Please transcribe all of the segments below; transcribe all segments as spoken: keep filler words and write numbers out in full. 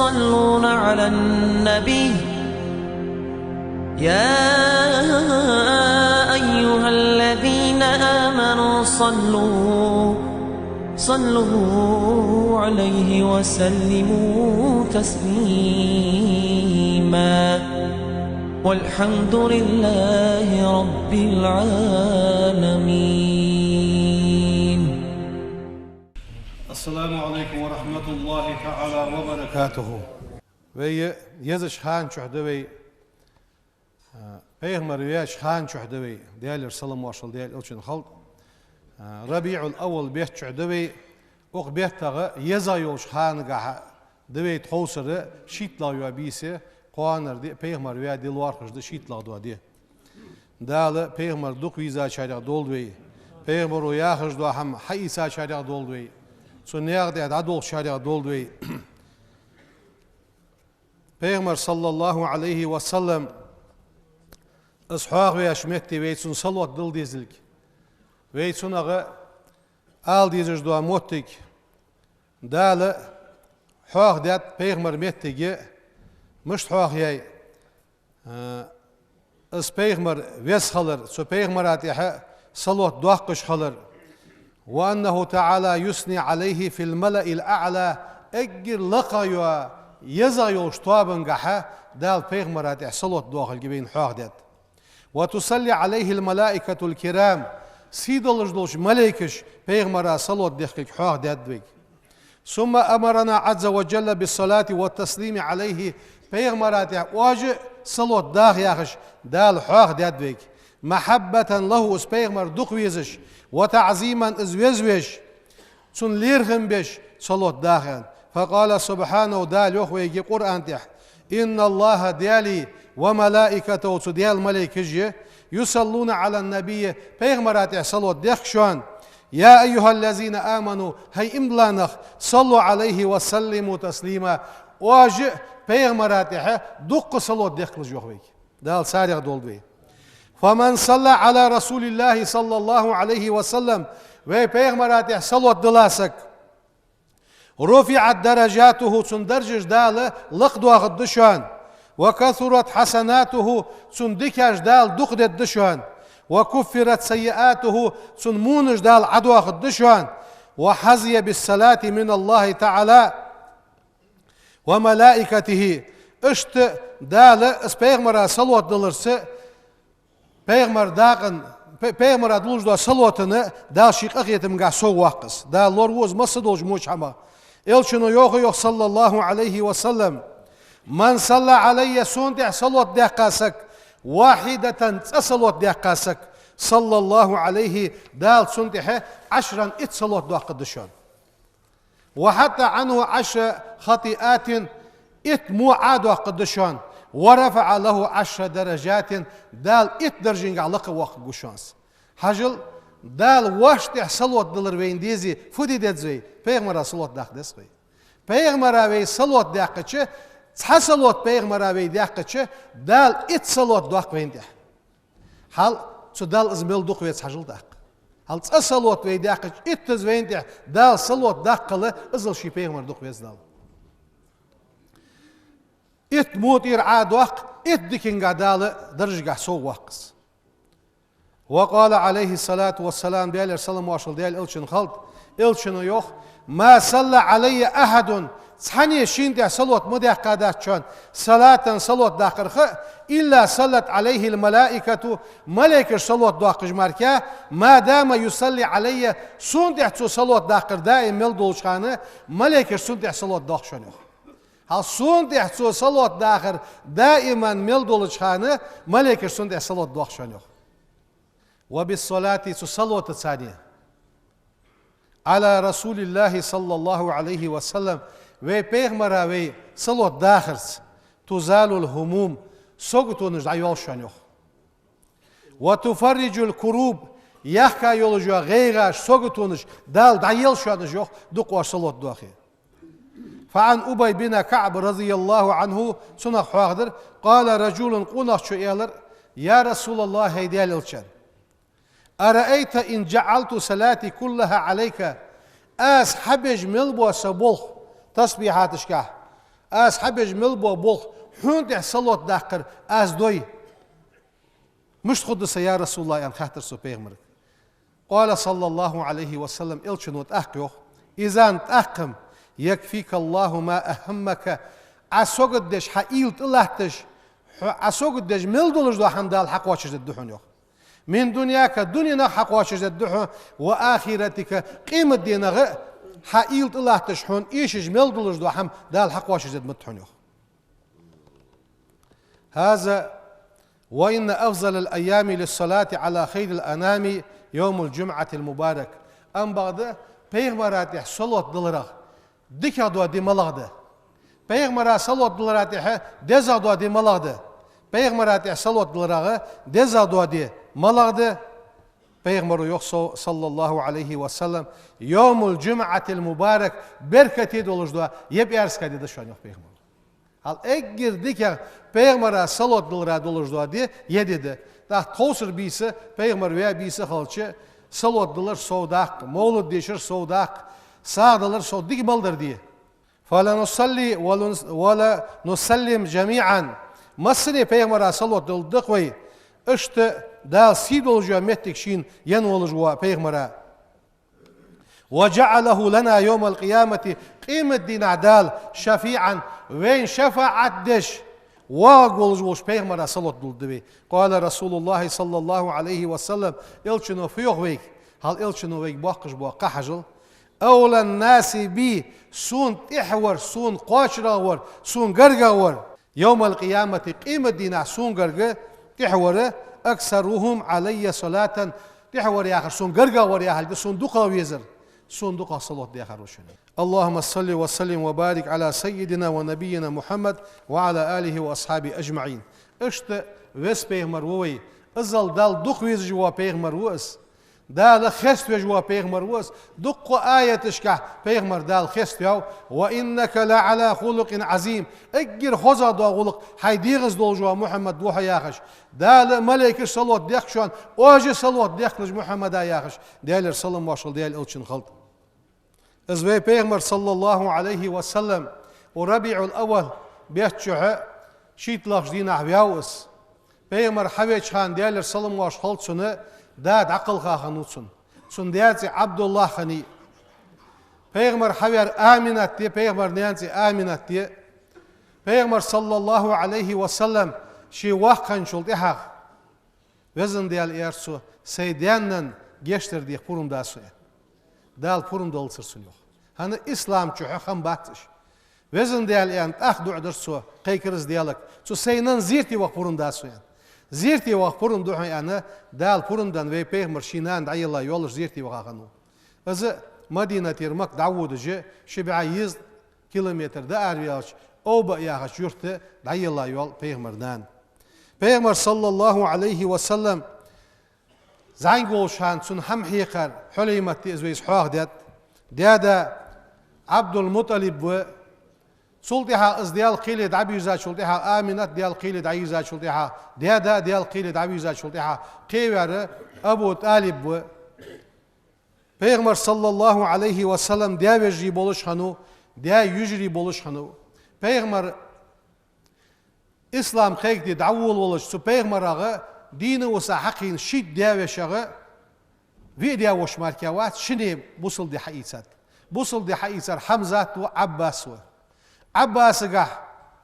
يصلون على النبي. يا أيها الذين آمنوا صلوا، صلوا عليه وسلموا تسليما. والحمد لله رب العالمين. السلام عليكم ورحمة الله تعالى وبركاته. Вай езача хана чухь да вай, а, пайхамар ваьча хана чухь да вай, Даьлера салам-моаршал Даьла Элчана хилда. А, РабиӀул-Аввал бетта чухь да вай, укх беттагӀа еза йолча ханагахьа да вай тховсара шийтталагӀа йола бийса, кхоанара ди, пайхамар ваь ди лоархӀаш да шийтталагӀа дола ди. Дала пайхамар дукха везачарех долда вай. Пайхамаро яхаш дола хӀама хьаийцачарех долда вай. Цу наькъа тӀа дӀадолхачарех долда вай. Пайхамар, саллаллахӀу Ӏалайхи ва саллам, из хьоахаваьча метте вай цунна салот дала дезилга. Вай цунах ала дезаш дола моттиг: Дала хьоахадаьд пайхамара моттиг, мишта хьоахаяьй, а, из пайхамар веза хилар, цу пайхамара тӀехьа салот доаккхаш хилар. وأنه تعالى يثني عليه في الملأ الأعلى, эггара лакхагӀа йола, езагӀа йолча тоабангахьа Дала пайхамара тӀехьа салот доахилга вайна хьоахадаьд. وتصلي عليه الملائكة الكرام, сий долаш долча малейкаша пайхамара салот дехкилга хьоахадаьд вайга. ثم أمرنا عز وجل بالصلاة والتسليم عليه, пайхамара тӀехьа оаш а салот даха яхаш Дала хьоахадаьд вайга. محبة له, из пайхамар дукха везаш, وتعظيما, из веза веш, цунна лерхӀам беш салот даха аьнна. فقال سبحانه, Дала йоах вайга Къуръан тӀа: إن الله, Даьла, وملائكته, цу Даьла малейкаш а, يصلون على النبي, пайхамара тӀехьа салот дехк шоана. يا أيها الذين آمنوا, хӀай иман дилла нах, صلوا عليه وسلموا تسليما, оаш а пайхамара тӀехьа дукха салот дехкалаш, йоах вайга. Дала царех долда вай. فمن صلى على رسول الله صلى الله عليه وسلم, вай пайхамара тӀехьа салот дилла саг, رفعت درجاته, цун даржаш Дала лакхдоахаргда шоана, وكثرت حسناته, цун дикаш Дала дукха дергда шоана, وكفرت سيئاته, цун вонаш Дала Ӏодоахаргда шоана, وحظي بالصلاة من الله تعالى وملائكته. Иштта Дала из пайхамара салот даларца пайхамара дакъа, пай-, пайхамара дуллаш дола салотана Дала ший къахетамгахьа совгӀа воаккх из. Дала лораву из массадолча воча хӀамах. Элчано йоах, йоах, صلى الله عليه وسلم: من صلى علي, сона тӀехьа салот даьккха саг, واحدة, цкъа салот даьккха саг, صلى الله عليه, Дала цунна тӀехьа عشرا, итт салот доаккхаргда шоана. وحط عنه عشر خطيئات, итт во Ӏодоаккхаргда шоана, ورفع له عشر درجات, Дала итт даржангахьа лакха воаккхаргва шоана из. Хьажал, Дала воашта тӀехьа салот далар вайна дезе, фу де деза вай? Пайхамара салот даккха деза вай. Пайхамара вай салот даьккхача, цхьа салот пайхамара вай даьккхача, Дала итт салот доаккх вайна тӀехьа. Хьал цу Далла из мел дукха веза хьажал тӀаккха. Хьал цкъа салот вай даьккхача, иттаза вайна тӀехьа Дала салот даккхал, иззал ший пайхамар дукха веза Далла. Итт во тӀера Ӏодоаккх, итт диканга Дала даржагахьа совгӀа воаккх из. وقال عليه الصلاة والسلام, Даьлера салам-моаршал Даьла Элчана хилда, Элчано йоах: ما صلى علي أحد, цхьанне шийна тӀехьа салот ма даьккхадац шоана, صلاة, салот даккхарха, إلا صلت عليه الملائكة, малейкаш салот доаккхаш мара, ما دام يصلي علي, сона тӀехьа цо салот даккхар даим мел долча хана, малейкаш цунна тӀехьа салот доаккх шоана, йоах. Хьал сона тӀехьа цо салот дахар даиман мел долча хана, малейкаш цунна тӀехьа салот доаккх шоана, йоах. وبالصلاة, цу салотаца, على رسول الله صلى الله عليه وسلم, вай пайхамара вай салот дахарца, تزال الهموم, саготонаш дӀайоал шоана, йоах. وتفرج الكروب, яхка йолаш йола гӀайгӀаш, саготонаш Дала дӀаел шоана, йоах, дукха оаш салот доахе. فعن أبي بن كعب رضي الله عنه, цунах хьоахадаьр, قال رجل, къонахчо аьлар: يا رسول الله, хӀай Даьла Элча, أرأيت إن جعلت صلاتي كلها عليك, аз хьабеш мел бола са болх тасбихьаташкахь, Аз хьабеш мел бола болх хьона тӀа салот даккхар аз дой. Мишта хургда са, я РасулаллахӀ, аьнна хаьттар цо пайхамарга. قال صلى الله عليه وسلم, элчано тӀаккха йоах: إذن, тӀаккха-м, يكفيك الله ما أهمك, Ӏа сагот деш, хьа уйла тӀалатташ, хьо Ӏа сагот деш мел долаш дола хӀама Дала хьакхоачашдергда хьона, йоах. من دنياك, дуненах хьакхоачашдергда хьона, وآخرتك, къематденах а хьа уйла тӀалатташ, хьона эшаш мел долаш дола хӀама Дала хьакхоачашдергда ма хьона, йоах. هذا وإن أفضل الأيام للصلاة على خير الأنام يوم الجمعة المبارك. Ам бакъда пайхамара тӀа салот даларах дикагӀа дола ди малагӀа да? Пайхамара салот далара тӀа дезагӀа дола ди малагӀа да? Пайхамара тӀа салот даларах дезагӀа дола ди малагӀа да? Пайхамара йоах, со-, صلى الله عليه وسلم: يوم الجمعة المبارك, беркате долаш дола ер пӀаьраска ди да шоана, йоах пайхамара. Хьал эггара дикагӀа пайхамара салот далара долаш дола ди ер ди да. ТӀаккха тховсара бийса, пайхамар ваь бийса хилча, салот далар сов даккха, мовлад дешар сов даккха, сагӀа далар сов, дика мел дар ди. فلنصلي ولنس-، ولنسلم جميعا. Массане пайхамара салот даларгда-кх вай, иштта Дала сий долаш йола моттиг шийна енна волаш вола пайхамара. وجعله لنا يوم القيامة, къематдийнахьа Дала, شفيعا, вайна шафаӀат деш, воагӀаргволаш волча пайхамара салот даларгда вай. قال رسول الله صلى الله عليه وسلم, элчано фу йоах вайга? Хьал элчано вайга боаккхаш бола кхаъ хьажал: أولى الناس بي, сона тӀехьавар, сона кхоачарагӀвар, сона гаргагӀвар, يوم القيامة, къематдийнахьа сона гарга тӀехьавар, أكثرهم علي صلاة, тӀехьавар яхар, сона гаргагӀвар яхилга да, сона дукхагӀа везар, сона дукхагӀа салот дехар ва шоана. اللهم صل وسلم وبارك على سيدنا ونبينا محمد وعلى آله وأصحابه أجمعين. Иштта веза пайхамар ва вай, азал Далла дукха везаш вола пайхамар ва из. Дала хеставеш вола пайхамар ва из. Дуккха аяташка пайхамар Дала хеставаьв: وإنك لعلى خلق عظيم. Эггара хозагӀа дола гӀулакх хьай дегӀаза долаш ва, Мухьаммад, ва хьо, яхаш. Дала а малейкаша салот дехк шоана, оаш а салот дехкалаш Мухьаммада, яхаш, Даьлера салам-моаршал Даьла элчанна хилда. Из вай пайхамар, صلى الله عليه وسلم, укх РабиӀул-аввал бетта чухь шийтталагӀча дийнахьа ваьв из. Пайхамар хьавеча хана, Даьлера салам-моаршал хилда цунна, да дӀакхелха хиннав цун. Цун даь цӀи ӀабдуллахӀ хиннай. Пайхамар хьаваьр Аминат я, пайхамара наьна цӀи Аминат я. Пайхамар, صلى الله عليه وسلم, ше воккха хинначул тӀехьагӀа, Везан Даьла, аьлар цо, сай даь-наьна гешт дар деха пурам да сона, аьнна. Дала пурам даллалца цунна, йоах. ХӀана, ислам чухь хам бац уж. Везан Даьла, аьнна, тӀаккха дуӀа даьр цо, кхайкар из Даьлага. Цу сай наьна зерате ваха пурам да сона, аьнна. Зерате ваха пурам да хьона, аьнна, Дала пурам денна вай пайхамар ший нана дӀаелла йолаш зерате ваха хиннав. Из Мадинатера Макка дӀаводаш, ши бӀаь еза километр дӀаараваьлча, Овба яхача юрта дӀаелла йола пайхамара нана. Пайхамар, صلى الله عليه وسلم, зӀамига волча хана цунна хӀама хьекхар Хьулаймат я, из вайца хьоахадаьд. Даь-да Ӏабдул-МутӀалиб ва. Цул тӀехьагӀа из Даьла кхеле дӀабийрзачул тӀехьагӀа, Аминат Даьла кхеле дӀайийрзачул тӀехьагӀа, даь-да Даьла кхеле дӀавийрзачул тӀехьагӀа, кхеваьр Абу ТӀалиб ва. Пайхамара, صلى الله عليه وسلم, даь-вежарий болаш хиннав, даь-йижарий болаш хиннав. Пайхамар ислам кхайкаде дӀаволавелча, цу пайхамарагара дийна виса хьакхийна шийтта даь-вешех виъ даь-воша мара вац, шинне бусалба ди хьаийцад. Бусалба ди хьаийцар Хьамзат ва, Ӏаббас ва. Ӏаббасагахь,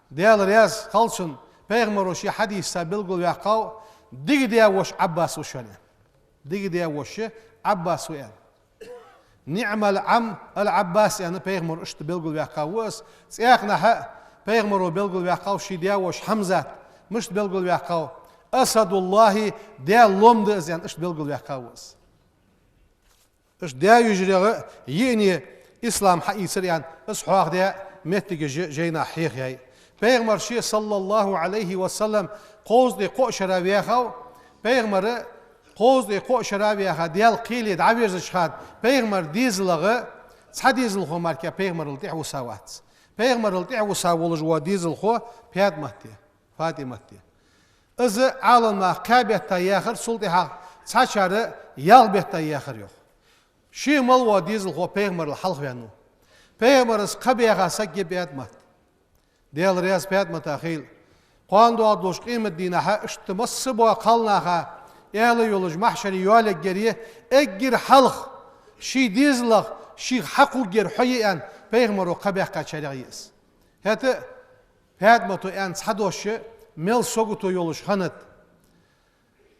Даьла раьза хилва цунна, пайхамаро ший хьадисаца белгалваьккхав: дика даь-воша Ӏаббас ва шоана, аьнна. Дика даь-воша Ӏаббас ва, аьнна. «نعم العم العباس», аьнна, пайхамаро иштта белгалваьккхав из. ЦӀаькханахьа пайхамаро белгалваьккхав ший даь-воша Хьамзат. Мишта белгалваьккхав? «أسد الله», Даьла лом да из, аьнна, иштта белгалваьккхав из. Иштта даь-йижарех йиъне ислам хьаийцар, аьнна, из хьоахадаь моттигаш жайнашка хьехаяьй. Пайхамар ше, صلى الله عليه وسلم, кховзткъеи кхо шера ваьхав. Пайхамар кховзткъеи кхо шера ваьха, Даьла кхеле дӀаверзача хана, пайхамара дезалагӀа цхьа дезалхо мара пайхамарал тӀехьа виса вац. Пайхамарал тӀехьа виса волаш вола дезалхо ПаьтӀамат я, ФатӀимат я. Из Ӏаламнаха кхаь бетта яьхар, цул тӀехьагӀа цхьачар ялх бетта яьхар, йоах. Ше мел вола дезалхо пайхамарал хьалхаваьннав. Пайхамара кхаъ баьха саг я ПаьтӀамат. Даьла раьза ПаьтӀамата хийла. Кхоана доагӀаш долча къематдийнахьа иштта масса бола кхалнаха, аьла йолаш, махьшаре йоалаергья, эггара хьалха ший дезалах шийх хьакхувргьяр хьо я аьнна, пайхамаро кхаъ баьккхачарех я из. ХӀаьта ПаьтӀамата аьнна цхьа дош мел сагото йолаш хиннад.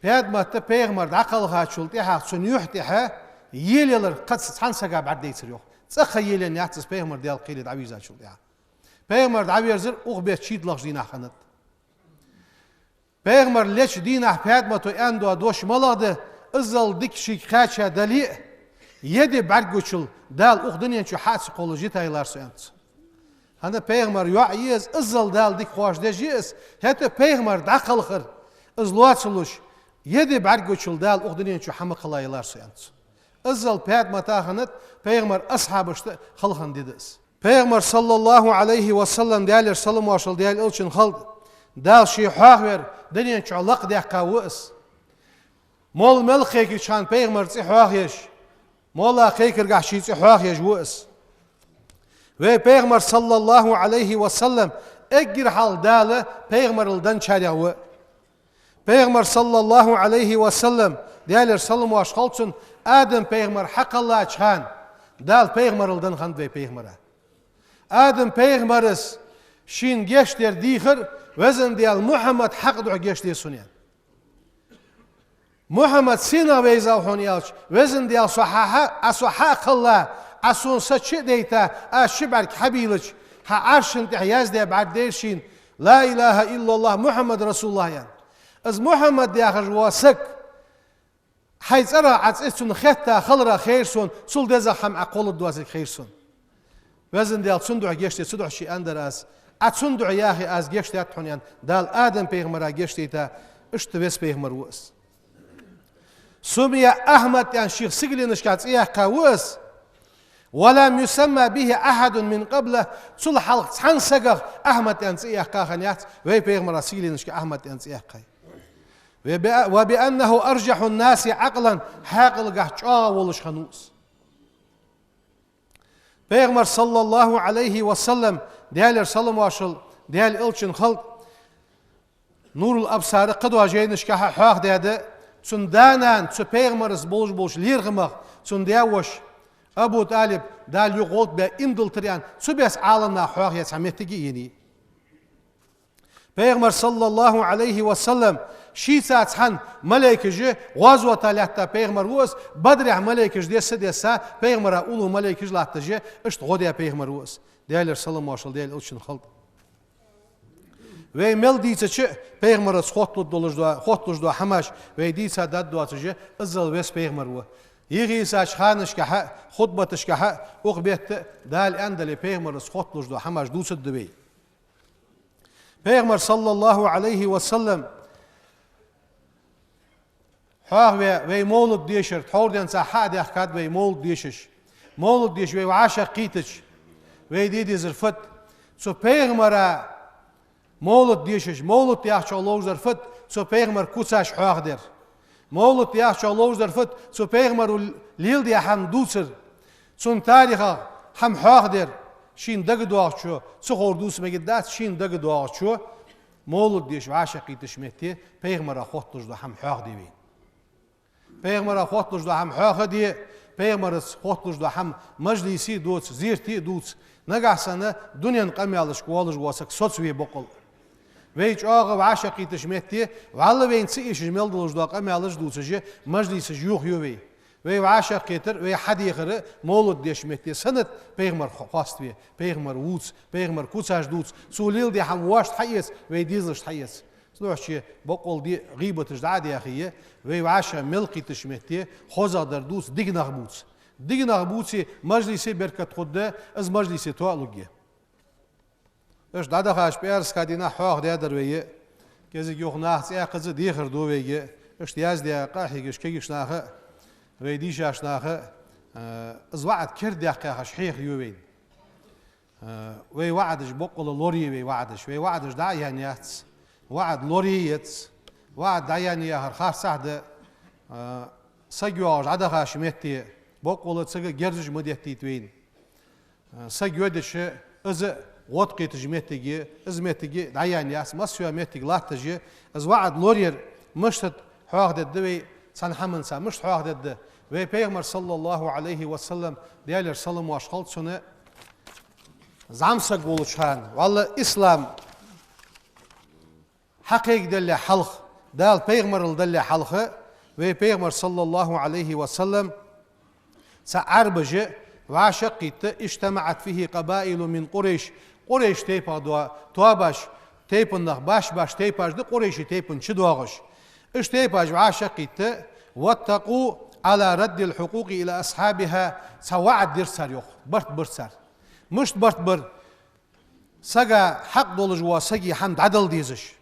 ПаьтӀамат пайхамар дӀакхалхачул тӀехьагӀа цун юхь тӀехьа елаялар кхаца цхьан сага бӀаргадайцар йоах. ЦӀаккха елаенна яц из пайхамар Даьла кхеле дӀавийрзачул тӀехьагӀа. Пайхамар дӀаверзар укх бетта шийтталагӀча дийнахьа хиннад. Пайхамар леча дийнахьа ПаьтӀамата аьнна дола дош малагӀа да, иззал дика шийга кхаьча дале а, еде бӀаргагучул Дала укх дунен чу хьа а ца кхоллаш йитайлар со аьннад цо. ХӀана пайхамара йоӀ я из, иззал Дала дика хоаш деш я из, хӀаьта пайхамар дӀакхалхар, из лоацалуш, еде бӀаргагучул Дала укх дунен чу хьа ма кхеллаялар со аьннад цо. Иззал ПаьтӀамата хиннад пайхамара асхьабашта халхандаь да из. Пайхамар, саллаллахӀу Ӏалайхи ва саллам, Даьлера салам-моаршал Даьла элчана хилда, Дала ше хьоахаваьр дунен чу лакхдаьккха ва из. Молла мел кхайкача хана пайхамара цӀи хьоахаеш, молла кхайкаргахьа ший цӀи хьоахаеш ва из. Вай пайхамар, саллаллахӀу Ӏалайхи ва саллам, эггара хьалха Дала пайхамарал денначарех ва. Пайхамар, саллаллахӀу Ӏалайхи ва саллам, Даьлера салам-моаршал хилда цунна, Адам пайхамар хьакхеллача хана Дала пайхамарал денна хиннад вай пайхамара. Адам пайхамара шийна гешт дар дийхар, Везан Даьла, Мухьаммада хьакъа духьа гешт де сона аьнна. Мухьаммад сенах вайзав хьона аьлча, Везан Даьла, со хьа, хьа, Ӏа со хьа а кхелла, Ӏа сона са чу а дайта, аз ши бӀарг хьабийлача, хьа Ӏаршана тӀа яздаь бӀарг дайра шийна, لا إله إلا الله محمد رسول الله аьнна. Из Мухьаммад яхаш вола саг, хьай цӀерах Ӏа цӀи цунна хетта хиларах хайра сона, цул дезагӀа хӀама Ӏа кхолларгдоацилга хайра сона. Везан Даьла, цун духьа гешт де, цу духьа ше аьннадар аз. Ӏа цун духьа яхе, аз гешт даьд хьона аьнна, Дала Адам пайхамара гешт дайта, иштта веса пайхамар ва из. سمي أحمد аьнна шийх сигаленашка цӀи яьккха ва из. ولم يسم به أحد من قبله, цул хьалха цхьан сагах Ахьмад аьнна цӀи яьккха хиннаяц, вай пайхамара сигаленашка Ахьмад аьнна цӀи яьккхай. وب-, وبأنه أرجح الناس عقلا, хьаькъалгахьа чӀоагӀа волаш хиннав из. Пайхамар, саллаллахӀу Ӏалайхи ва саллам, Даьлера салам-моаршал Даьла элчана хилда, Нурул-Абсара кхыдола жайнашкахьа хьоахадаьд, цун да-нана цу пайхамарца болаш болча лерхӀамах, цун даь-воша Абу ТӀалиб, Дала юха гӀолла бе иман диллийтар аьнна, цу беса Ӏаламнаха хьоахаяь цхьа моттиг я енай. Пайхамар, саллаллахӀу Ӏалайхи ва саллам, шийца цхьана малайкаш, гӀазота лаьтта пайхамар ва из, Бадрехь малайкаш десса а десса, пайхамара уллув малайкаш латташ, иштта гӀо даь пайхамар ва из. Даьлера салам-моаршал Даьла элчана хилда. Вай мел дийцача а, пайхамарца хотталуш дола, хотталуш дола хӀамаш вай дийца даргдоацаш, иззал веса пайхамар ва. Йихийсача ханашкахьа, хутбаташкахьа, укх бетта Дала аьннадале пайхамарца хотталуш дола хӀамаш дувцаргда вай. Пайхамар, саллаллахӀу Ӏалайхи ва саллам, хьоахаве вай мовлад дешар, тхьовра денз хьа а даьхкад вай мовлад дешаш. Мовлад деш вай вӀашагӀкхийтача, вай де дезар фуд? Цу пайхамара мовлад дешаш, мовлад яхачох ловзар фуд? Цу пайхамара куцаш хьоахадар. Мовлад яхачох ловзар фуд? Цу пайхамаро леладаь хӀама дувцар. Цун тарихах хӀама хьоахадар. Шийна дагадоагӀачо, ца ховр дувца мегаргдац, шийна дагадоагӀачо, мовлад деш вӀашагӀкхийтача метте пайхамара хотталуш дола хӀама хьоахаде вай. Пайхамара хотталуш дола хӀама хьоахаде, пайхамарца хотталуш дола хӀама, мажлисе а доаца, зерате а дувца. Нагахьа санна дунен къамаьлашка воалаш вола саг соцаве боккъала. Вай чӀоагӀа вӀашагӀкхийтача метте, вӀалла вайна ца эшаш мел долаш дола къамаьлаш дувцаш, мажлисаш йохаю вай. Вай вӀашагӀкхетар, вай хьадехар мовлад деча метте саннат, пайхамар хо-, хоаставе, пайхамар вувца, пайхамара куцаш дувца, цо леладаь хӀама вайшта хьаэца, вай дезалашта хьаэца. Цудухьа боккъала де гӀийбаташ дӀа а даьхе, вай вӀашагӀ мел кхийтача метте, хозагӀдар дувца, дика нах бувца. Дика нах бувце, мажлисе беркат хургда, из мажлисе тоалургья. Иштта дӀадахача пӀаьраска дийнахьа хьоахадаьдар вай, кӀезига юха наха цӀаькхаза дехар ду вайга, иштта яздаь къахьегаш кагийча наха, вай дийшача наха, э, из ваӀад кердадаьккха яхаш хьехар ю вайна. Э, вай ваӀадаш боккъала лорае вай ваӀадаш, вай ваӀадаш дӀа а яьнна яц, ваӀад лорае еза, ваӀад дӀаяьннай яхар харцахьа да, э, саг йоагӀаш дӀадахача метте, боккъала цига герзаш ма деттийта вайна. Саг йодача, из а гӀод кхийтача моттиге, из моттиг дӀаяьнна яц, массайола моттиг латташ я, из ваӀад лораяр мишта хьоахадергда вай, цхьан хӀаманца мишта хьоахадергда. Вай Пайхамар, саллаллахӀу Ӏалайхи ва саллам, Даьлера салам-моаршал хилда цунна, зӀамсаг волча хана, валлахӀи, ислам хьакхайкаделлехь хьалха, Дала пайхамарал даллехь хьалха, вай Пайхамар, саллаллахӀу Ӏалайхи ва саллам, цхьа Ӏарбаша вӀашагӀкхийтта, اجتمعت فيه قبائل من قريش, Къурайш тайпах доа тоабаш, тайпан нах, башха-башха тайпаш да Къурайший тайпан чу доагӀаш. Уж тайпаш вӀашагӀкхийтта, واتفقوا على رد الحقوق إلى أصحابها, цхьа ваӀад дир цар, йоах, барт бир цар. Мишта барт бир? Сага хьакъ долаш вола сага хӀама дӀадала дезаш.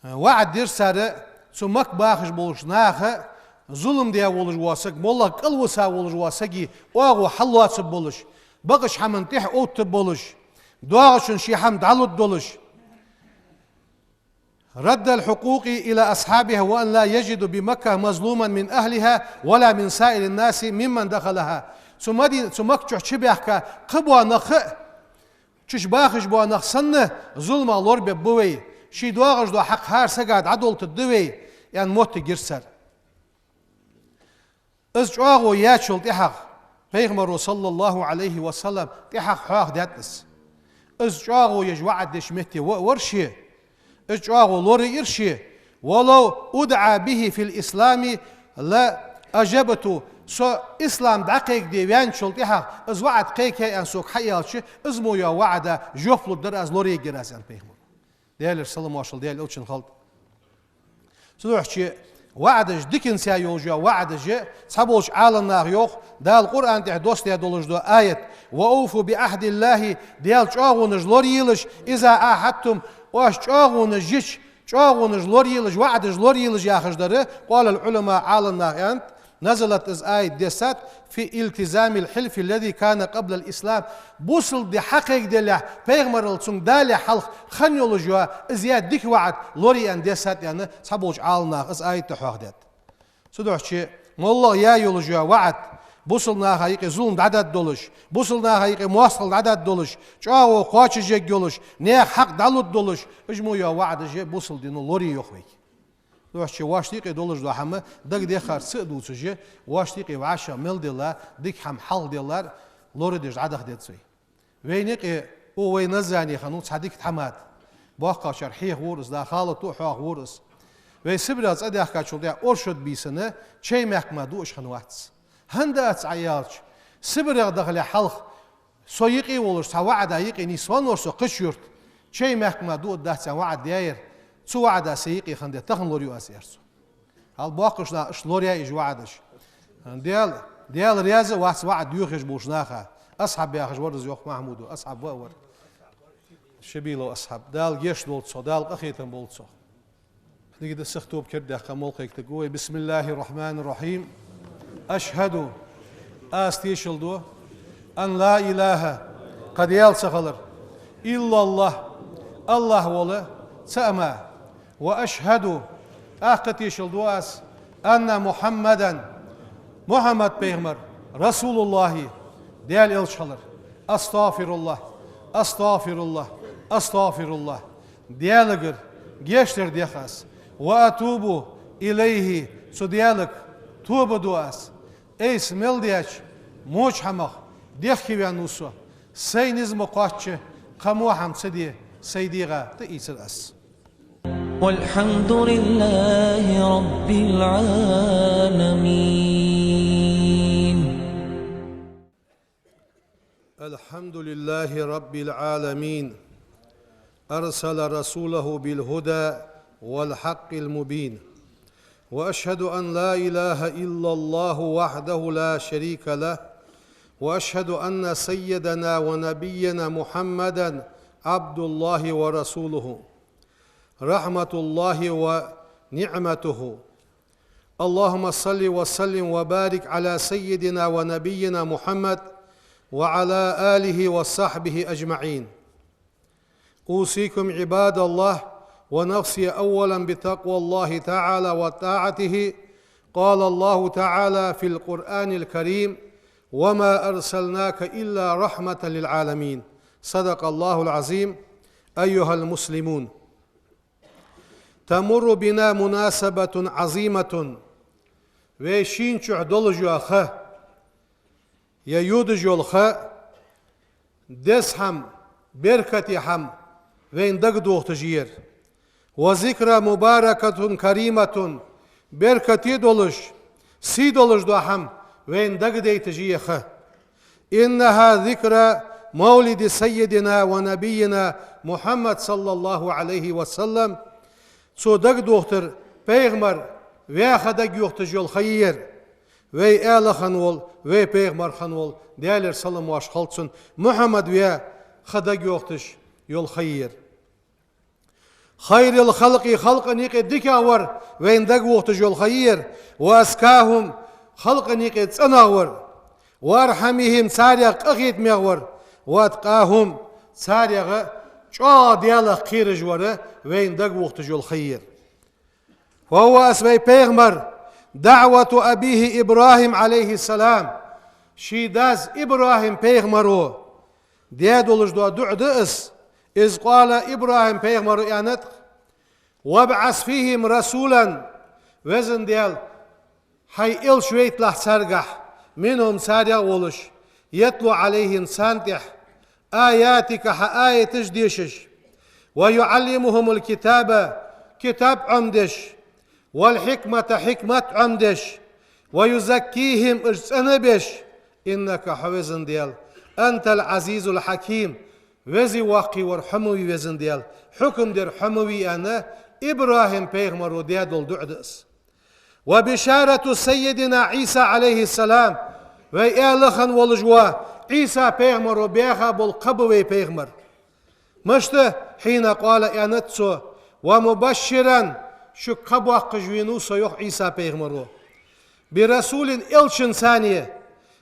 ВаӀад дир цар, цу Макка бахаш болча наха, зулам даь волаш вола саг, моллагӀа кӀалвиса волаш вола сага оагӀув хьаллоацаргболаш, бакъача хӀаман тӀехьа оттаргболаш, доагӀачун ший хӀама дӀалургдолаш. رد الحقوق إلى أصحابها وأن لا يجدوا بمكة مظلوما من أهلها ولا من سائر الناس ممن دخلها. Цу Мади-, цу Макка чу чубаьхка кхыбола нах а, чу бахаш бола нах санна, зуламах лорабергба вай, ший доагӀаш дола хьакъ хӀара сага дӀадолийтаргда вай, аьнна моттиг йир цар. Из чӀоагӀо яьчул тӀехьагӀа, Пайхамаро, саллаллахӀу Ӏалайхи ва саллам, тӀехьагӀа хьоахадаьд из. Из чӀоагӀо еш ваӀад деш метте ва а вар ше, из чӀоагӀо лорайир ше: ولو أدعى به في الإسلام لأجبت. Со ислам дӀакхайкаде ваьнначул тӀехьагӀа из ваӀад кхайкай аьнна сога хьааьлча, из мо йола ваӀада жоп лургдар аз, лораергьяр аз, аьннад Пайхамаро. Даьлера салам-моаршал Даьла элчанна хилда. Цудухьа ваӀадаш, диканца йолаш йола ваӀадаш, цхьаболча Ӏаламнаха йоах, Дала Къуръан тӀа доссадаь долаш дола аят: وأوفوا بعهد الله, Даьла чӀоагӀонаш лорайийлаш, إذا عاهدتم, оаш чӀоагӀонаш йича, чӀоагӀонаш лорайийлаш, ваӀадаш лорайийлаш яхаш дар. قال العلماء, Ӏаламнаха аьннад, نزلت, из аят дессад, في التزام الحلف الذي كان قبل الإسلام. Бусалба ди хьакхайкаделлехь, пайхамарал цунга далехь хьалха хинна йолаш йола из яь дика ваӀад лорае аьнна дессад, аьнна, цхьаболча Ӏаламнаха из аят а хьоахадаьд. Цудухьа моллагӀа яь йолаш йола ваӀад, бусалба наха юкъе зулам дӀадаргдолаш, бусалба наха юкъе моастагӀал дӀадаргдолаш, чӀоагӀо кхоачашъергйолаш, наьха хьакъ дӀалургдолаш, уж мо йола ваӀадаш бусалба дино лорае йоах вайга. Цудухьа вайна юкъе долаш дола хӀама дагадеххар ца а дувцаш, вайна юкъе вӀашагӀ мел делла дика хӀама хьалхаделлар лорадеш дӀадаха деза вай. Вайна юкъе, о, вай Назране хиннав цхьа дика тхьамада. БоккхагӀчар хьехавора из, да, халато а хьоахавора из. Вай Сибрера цӀадаьхкачул тӀехьагӀа оршот бийсанна чай-маькх мара дуаш хиннавац. ХӀана дац Ӏа аьлча, Сибрера дахалехь хьалха со юкъе волаш, цхьа ваӀада юкъе нийсвеннавар со кхыча юрта, чай-маькх мара дуаргдац аьнна ваӀад даьр. Цу ваӀада са юкъе хиннадар тахан лораю аз, аьлар цо. Хьал боккхагӀча наха иштта лораяьй уж ваӀадаш. Даьла, Даьла раьза вац ваӀад доахаш болча наха. Асхьаб яхаш вар из, йоах Махьмуда, асхьаб ва а вар. Шабилов Асхьаб. Дала гешт долда цох, Дала къахетам болба цох. Книга да сих тоба кердадаьккха молла кхайкадаьр вай. بسم الله الرحمن الرحيم. أشهد, аз тешал ду, أن لا إله, кхы Даьла ца хилар, إلا الله, АллахӀ вола цаӀ мара. وأشهد, тӀаккха тешал ду аз, أن محمدا, Мухьаммад пайхамар, رسول الله, Даьла элча хилар. أستغفر الله، أستغفر الله، أستغفر الله. Даьлагара гешт дар дех аз. وأتوب إليه, цу Даьлага тоба ду аз. Айса мел даьча воча хӀамах дехкеваьнна ва со. Сай низ ма кхоачча, кхы во хӀама ца де, сай дегӀа тӀаийцар аз. والحمد لله رب العالمين. الحمد لله رب العالمين. أرسل رسوله بالهدى والحق المبين. وأشهد أن لا إله إلا الله وحده لا شريك له. وأشهد أن سيدنا ونبينا محمدا عبد الله ورسوله. رحمة الله ونعمته. اللهم صل وسلم وبارك على سيدنا ونبينا محمد وعلى آله وصحبه أجمعين. أوصيكم عباد الله ونفسي أولا بتقوى الله تعالى وطاعته. قال الله تعالى في القرآن الكريم: وما أرسلناك إلا رحمة للعالمين. صدق الله العظيم. أيها المسلمون، تمر بنا مناسبة عظيمة. Вай шин чухь долаш йола ха, е йодаш йола ха, деза хӀама, беркате хӀама вайна дагадохийташ я ер. وذكرى مباركة كريمة, беркате долаш, сий долаш дола хӀама вайна дагадайташ я ер ха. إنها ذكرى مولد سيدنا ونبينا محمد صلى الله عليه وسلم. Цо дагадохийтар пайхамар ваь ха дагайохийташ йола ха я ер. Вай аьла хинна вола, вай пайхамар хинна вола, Даьлера салам-моаршал хилда цунна, Мухьаммад ваь ха дагайохийташ йола ха я ер. خير الخلق, халкъа юкъе дикагӀвар вайна дагавохийташ йола ха я ер. وأزكاهم, халкъа юкъе цӀенагӀвар. وأرحمهم, царех къахетамегӀвар. وأتقاهم, царех чӀоагӀа Даьлах кхераш вар вайна дагавохийташ йола ха я ер. وهو, из вай пайхамар, دعوة أبيه إبراهيم عليه السلام, ший дас ИбрахӀим пайхамара даь долаш дола дуӀа да из. إذ قال, ИбрахӀим пайхамара аьннад: وابعث فيهم رسولا, Веза Даьла, Хьай элча вайталахь царгахь, منهم, царех волаш, يتلو عليهم, царна тӀехь, آياتك, Хьа аяташ дешаш, ويعلمهم الكتاب, китаб Ӏомадеш, والحكمة, хьикмат Ӏомадеш, ويزكيهم, уж цӀена а беш, إنك, Хьо, Веза Даьла, أنت العزيز الحكيم, веза-воккха вар Хьо ма вий, Веза Даьла, хьукам дер Хьо ма вий, аьнна, ИбрахӀим пайхамара даь дола дуӀа да из. وبشارة سيدنا عيسى عليه السلام, вай аьла хинна волаш вола Ӏийса пайхамара баьха бола кхаъ ба вай пайхамара. Мишта? حين قال, аьннад цо: ومبشرا, шуга кхаъ боаккхаш венав со, йоах Ӏийса пайхамара, برسول, элчанца,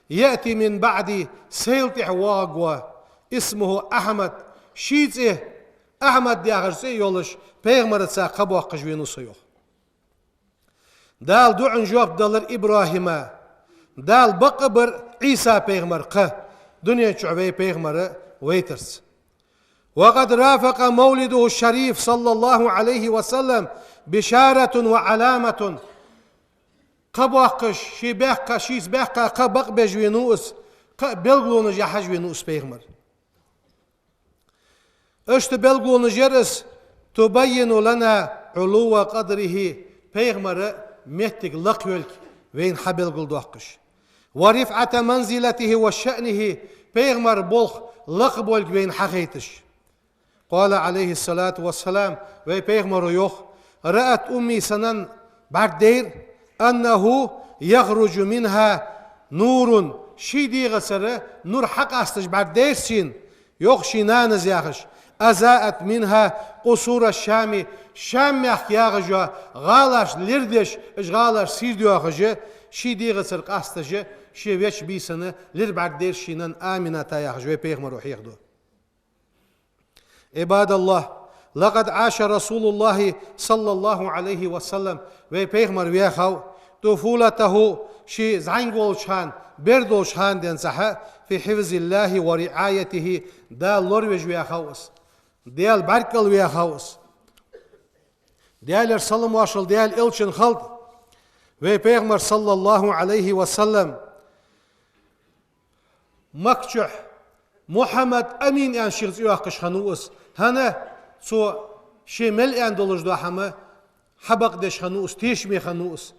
يأتي من بعدي, сайла тӀехьа воагӀаргвола, اسمه أحمد, ший цӀи, Ахьмад яхаш цӀи йолаш, пайхамарца кхаъ боаккхаш венав со, йоах. Дала дуӀан жоп далар ИбрахӀима, Дала бакъ а бар Ӏийса пайхамара кхаъ, дунен чу вай пайхамар вайтарца. وقد رافق مولده الشريف صلى الله عليه وسلم بشارة وعلامة. Кхаъ боаккхаш, ший баьккха, шийца баьккха кхаъ бакъбеш венав из, кхаъ белгалонаш яхьаш венав из пайхамар. Иштта белгалонаш яр из, تبين لنا علو قدره, пайхамара моттиг лакхйолга вайна хьабелгалдоаккхаш. ورفعة منزلته وشأنه, пайхамара болх лакхболга вайна хьахайташ. قال عليه الصلاة والسلام, вай пайхамара йоах: رأت أمي, са нанна бӀаргадайра, أنه يخرج منها نور, ший дегӀацара нур хьакъасташ бӀаргадайра шийна, йоах ший нанас яхаш, أضاءت منها قصور الشام, Шам-мехка яхаш йола гӀалаш лир деш, уж гӀалаш сийрдоахаш, ший дегӀацара къасташ, ше веча бийсанна лир бӀаргадайра ший нанна Амината яхаш вай пайхамара хьехаду. عباد الله، لقد عاش رسول الله صلى الله عليه وسلم, вай пайхамар ваьхав, طفولته, ший зӀамига волча хана, бер долча хана денз цхьа, في حفظ الله ورعايته, Дала лоравеш ваьхав из, Даьла бӀаргкӀал ваьхав из. Даьлера салам-моаршал Даьла элчанна хилда, вай пайхамар صلى الله عليه وسلم. Макка чухь Мухьаммад Амин аьнна шийх цӀи йоаккхаш хиннав из. ХӀана? Цо ше мел аьнна долаш дола хӀама хьабакъдеш хиннав из, тешаме хиннав из.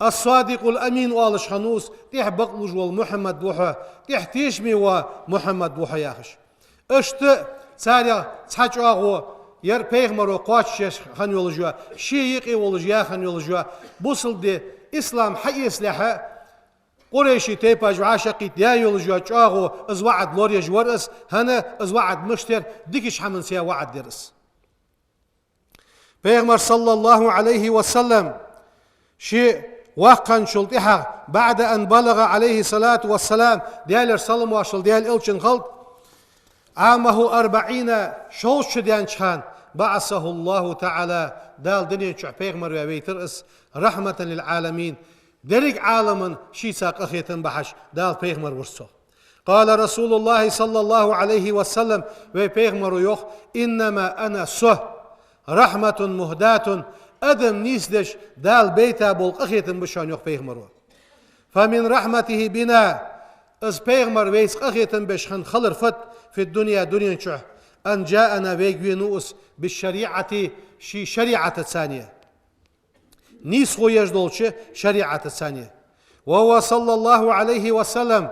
الصادق الأمين оалаш хиннав из, тӀехьа бакълувш вола Мухьаммад ва хьо, тӀехьа тешаме вола Мухьаммад ва хьо яхаш. Иштта царех цхьа чӀоагӀо яр пайхамаро кхоачашъеш хинна йолаш йола, ший юкъе волаш яь хинна йолаш йола, бусалба ди, ислам хьаэцалехьа, Къурайший тайпаш вӀашагӀкхийтта яь йолаш йола чӀоагӀо, из ваӀад лораеш вар из, хӀана, из ваӀад мишта яр, дикача хӀаманца яь ваӀад яр из. Пайхамар صلى الله عليه وسلم ше ваьккхачул тӀехьагӀа, بعد أن بلغ عليه الصلاة والسلام, Даьлера салам-моаршал Даьла элчанна хилда, عامه أربعين, шовзткъа шу даьннача хана, بعثه الله تعالى, Дала дунен чу пайхамар ваь вайтар из, رحمة للعالمين, деррига Ӏаламна шийца къахетам бахьаш Дала пайхамар вир цо. قال رسول الله صلى الله عليه وسلم, вай пайхамаро йоах: «إنما أنا, со, رحمة مهداة, адам нийсдеш Дала бейта бола къахетам ба шоана», йоах пайхамаро. «فمن رحمته بنا, из пайхамар вайца къахетам беш хинна хилар фуд, في الدنيا, дунен чу, أن جاءنا, вайга венав из, بالشريعة, ший шариӀатаца, нийсхо еш долча шариӀатаца. وهو صلى الله عليه وسلم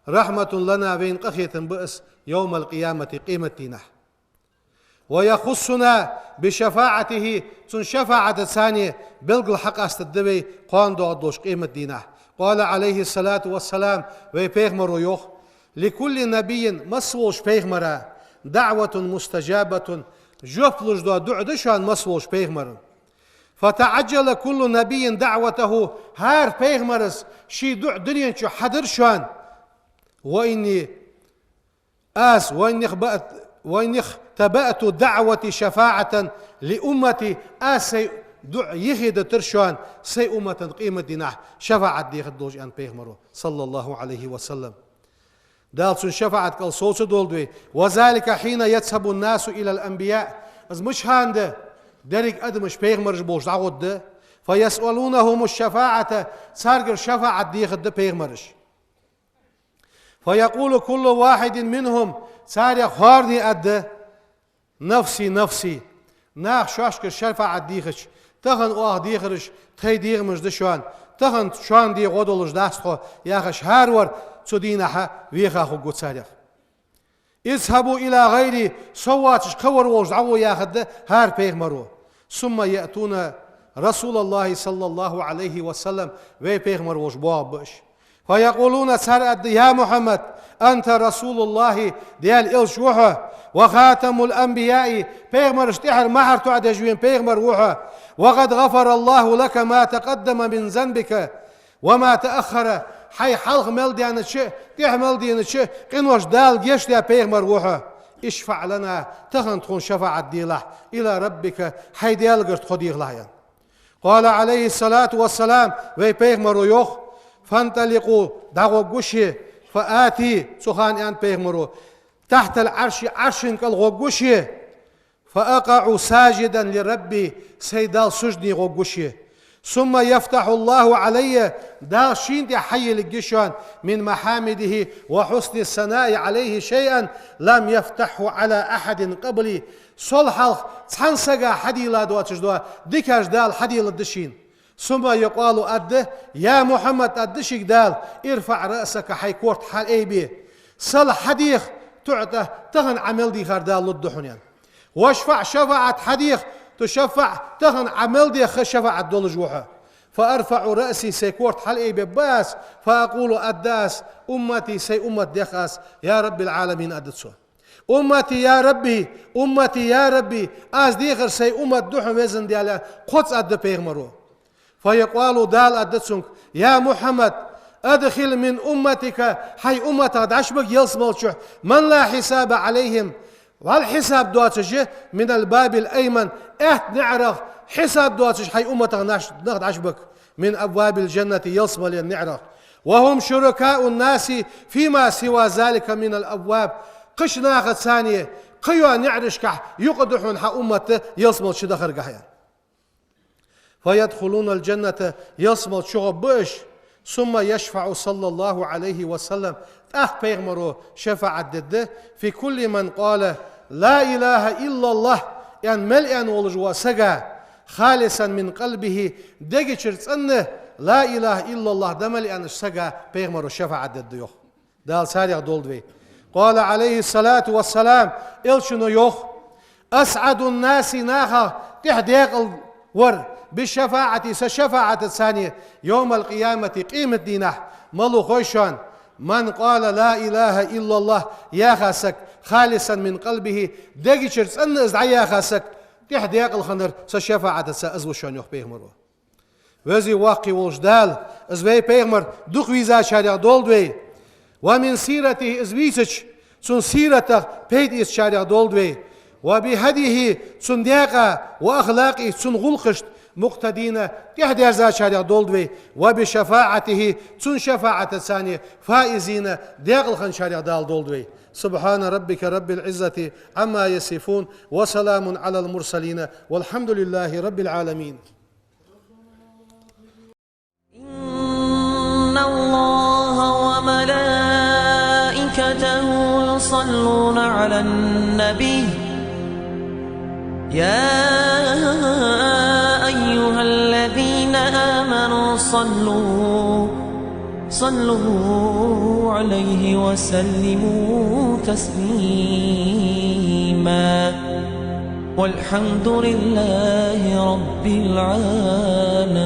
رحمة لنا, вайна къахетам ба из, يوم القيامة, къематдийнахьа. ويخصنا بشفاعته, цун шафаӀатаца белгала хьакъастаргда вай кхоана доагӀаргдолча къематдийнахьа». قال عليه الصلاة والسلام, вай пайхамаро йоах: «لكل نبي, массаволча пайхамара, دعوة مستجابة, жоп луш дола дуӀа да шоана массаволча пайхамара. فتعجل كل نبي دعوته, хӀара пайхамара ший дуӀа дунен чу хьадир шоана. وإني, аз, وإني اختبأت, وإني اختبأت دعوتي شفاعة لأمتي, аз сай дуӀа юхедитар шоана сай умматана къематдийнахьа шафаӀат дехаргдолаш», аьннад пайхамаро, صلى الله عليه وسلم. Дала цун шафаӀат кӀал совцадолда вай. «وذلك حين يذهب الناس إلى الأنبياء». Из мичахьа да? Деррига адамаш пайхамараш болча дӀагӀоргда. «فيسألونهم الشفاعة», царгара шафаӀат дехаргда пайхамараш. «فيقول كل واحد منهم», царех хӀаране аргда: «نفسي نفسي». Наха шоашкара шафаӀат дийхача, тахан оаха дехараш тхоай дегӀамаш да шоана, тахан шоана дегӀа гӀо долаш дац тхо, яхаш, хӀаравар цу дийнахьа веха хургва царех. «اذهبوا إلى غيري», со воацаш кхывар волча дӀагӀо, яхаргда хӀара пайхамаро. «ثم يأتون رسول الله صلى الله عليه وسلم», вай пайхамар волча боагӀаргба уж. «فيقولون», цар аргда: «يا محمد، أنت رسول الله, Даьла элча ва хьо, وخاتم الأنبياء, пайхамарашта тӀехьара мухӀар тоӀадеш вена пайхамар ва хьо, وقد غفر الله لك ما تقدم من ذنبك وما تأخر, хьай хьалха мел даьннача а, тӀехьа мел денача а къиношта Дала гешт даь пайхамар ва хьо. اشفع لنا, тахан тхона шафаӀат делахь, إلى ربك, хьай Даьлагара тхо дехалахь», аьнна. قال عليه الصلاة والسلام, вай пайхамаро йоах: «فانطلقوا», дӀагӀоргва ши, «فآتي», цу хана, аьннад пайхамаро, «تحت العرش, Ӏаршан кӀал гӀоргва ши, فأقع ساجدا لربي, сай Далла суждане гӀоргва ши. ثم يفتح الله علي, Дала шийна тӀа хьайийлларгья шоана, من محامده وحسن الثناء عليه شيئا لم يفتحه على أحد قبلي, сол хьалха цхьан сага хьадийла доацаш дола дикаш Дала хьаделаргда шийна. ثم يقال, аргда: يا محمد, аргда шийга Дала, ارفع رأسك, хьай корта хьалъайбе. Сал хьадеха, تعط, тахан Ӏа мел дийхар Дала лургда хьона, аьнна. واشفع, шафаӀат хьадеха, تشفع, тахан Ӏа мел деха шафаӀат долаш ва хьо. فأرفع رأسي, сай корта хьалъайбергба аз, فأقول, аргда аз: أمتي, сай уммат дех аз, يا رب العالمين, аргда цо. أمتي يا ربي, أمتي يا ربي, аз дехар сай уммат да хьона, везан Даьла, кхозза, аргда пайхамаро. فيقال, Дала аргда цунга: يا محمد, أدخل من أمتك, хьай умматах дӀачубига ялсмала чу, من لا حساب عليهم, вӀалла хьисаб доацаш, من الباب الأيمن, аьтта наӀарах хьисаб доацаш хьай умматах нах, нах дӀачубига, من أبواب الجنة, ялсмален наӀарах. وهم شركاء الناس فيما سوى ذلك من الأبواب. Кхыча нахаца, царна кхыйола наӀарашкахь юкъе да хьона хьа уммат ялсмала чу дахаргахьа, аьнна. فيدخلون الجنة, ялсмала чугӀоргба уж. ثم يشفع صلى الله عليه وسلم, тӀаккха пайхамаро шафаӀат дергда, في كل من قال لا إله إلا الله, аьнна мел аьнна волаш вола сага, خالصا من قلبه, дега чура цӀена لا إله إلا الله да мел аьннача сага пайхамаро шафаӀат дергда, йоах. Дала царех долда вай. قال عليه الصلاة والسلام, элчано йоах: أسعد الناس, нахах тӀех декъала вар, بشفاعتي, са шафаӀатаца, يوم القيامة, къематдийнахьа, малув хой шоана, من قال لا إله إلا الله, яха саг, خالصا من قلبه, дега чура цӀена из дӀаяха саг, тӀех декъала хиннар са шафаӀатаца из ва шоана, йоах пайхамаро. Веза-воккха волча Дала, из вай пайхамар дукха вийзачарех долда вай. ومن سيرته, из вийцача, цун сиратах пайда эцачарех долда вай. وبهديه, цун даькъа, وأخلاقه, цун гӀулакхашта, مقتدين, тӀехьадерзачарех долда вай, وبشفاعته, цун шафаӀатаца, فائزين, декъала хинначарех Дала долда вай. سبحان ربك رب العزة عما يصفون، وسلام على المرسلين، والحمد لله رب العالمين. إن الله وملائكته يصلون على النبي، يا أيها الذين آمنوا صلوا، صلوا عليه وسلموا تسليما. والحمد لله رب العالمين.